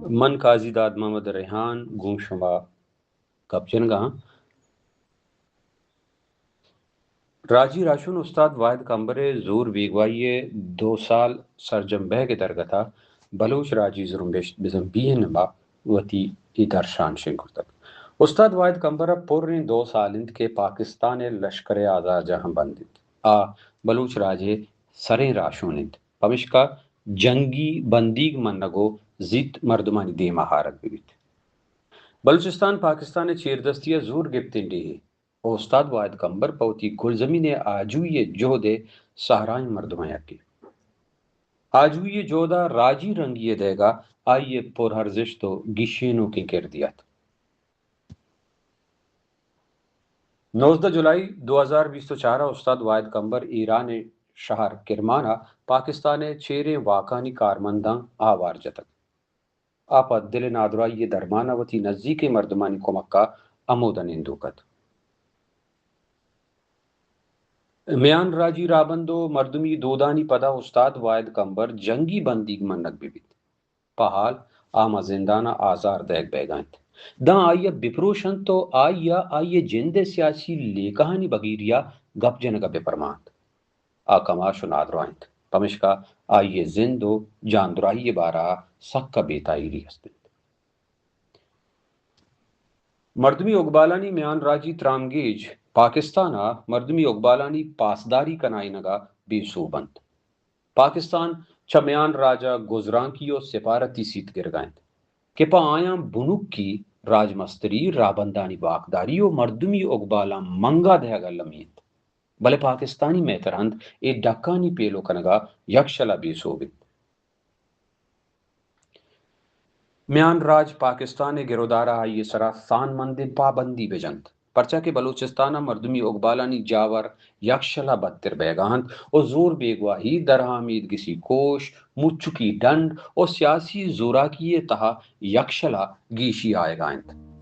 من قاضی داد محمد ریحان گوں شما گپ جنگ ءَ آں۔ راجی راہشون استاد واحد کمبر ءِ زور بیگواہی ءِ دو سال سرجم بہگ ءِ درگت ءَ بلوچ راجی زرمبشت بزاں بی این ایم ءَ وتی اے درشان شنگ کرتگ۔ استاد واحد کمبر ءَ پریں دو سال انت کہ پاکستان ءِ لشکر ءِ آزارجاہاں بند انت۔ آ بلوچ راج ءِ سریں راہشون انت، پمشکا جنگی بندیگ منگ ءُ زیت مردمانی دیم ءَ آرگ بہ بیت۔ بلوچستان پاکستان ءِ چیردستی ءَ زور گپتیں ڈیہے ءُ استاد واحد کمبر پہ وتی گلزمین ءِ آجوئی ءِ جہد ءِ سہرائیں مردماں یکے۔ آجوئی ءِ جہد ءَ راجی رنگی ءِ دئیگ ءَ آئی ءِ پر ارزشت ءُ گیشینوکیں کردے ات۔ نوزدہ جولائی دو ہزار بیست ءُ چار ءَ استاد واحد کمبر ایران ءِ شہر کرمان ءَ پاکستان ءِ چیریں واکانی کارمنداں آوار جتگ۔ آ پہ دل ءِ نادراہی ءِ درمان ءَ وتی نزیکیں مردمانی کمک ءَ ہمود ءَ نندوک ات۔ میان راجی راہبند ءُ مردمی دودانی پدا استاد واحد کمبر جنگی بندیگ منگ بہ بیت۔ پہ حال آ ماں زندان ءَ آزار دئیگ بئیگ ءَ انت۔ داں آئی ءَ بپروش انت ءُ آئی ءَ آئی ءِ جند ءِ سیاسی لیکہانی بگیری ءَ گپ جنگ ءَ بہ پرمانت۔ آ کماش ءُ نادراہ انت، پمشکا آئی ءِ زند ءُ جاندراہی ءِ بارہ ءَ سک ءَ بے تاہیری ہست انت۔ مردمی اگبالانی میان راجی ترامگیج پاکستان ءَ مردمی اگبالانی پاسداری کنائینگ ءَ بے سوب انت۔ پاکستان چہ میان راج ءَ گزرانکی ءُ سپارتی سیت گرگ ءَ انت کہ پہ آیاں بنکی راجمستری، راہبندانی واکداری ءُ مردمی اگبالاں منگ ءَ دئیگ المی انت، بلے پاکستانی مہترہند اے ڈکانی پیلو کنگ ءَ یکشل ءَ بے سوب انت۔ میان راج پاکستان ءِ گرودار ءَ آئی ءِ سرا سانمندیں پابندی بہ جنت، پرچا کہ بلوچستان ءَ مردمی اگبالانی جاور یکشل ءَ بدتر بئیگ ءَ انت ءُ زور بیگواہی، درآمیدگسی کوش، مچکی ڈنڈ ءُ سیاسی زوراکی ءِ تہا یکشل ءَ گیشی آیگ ءَ انت۔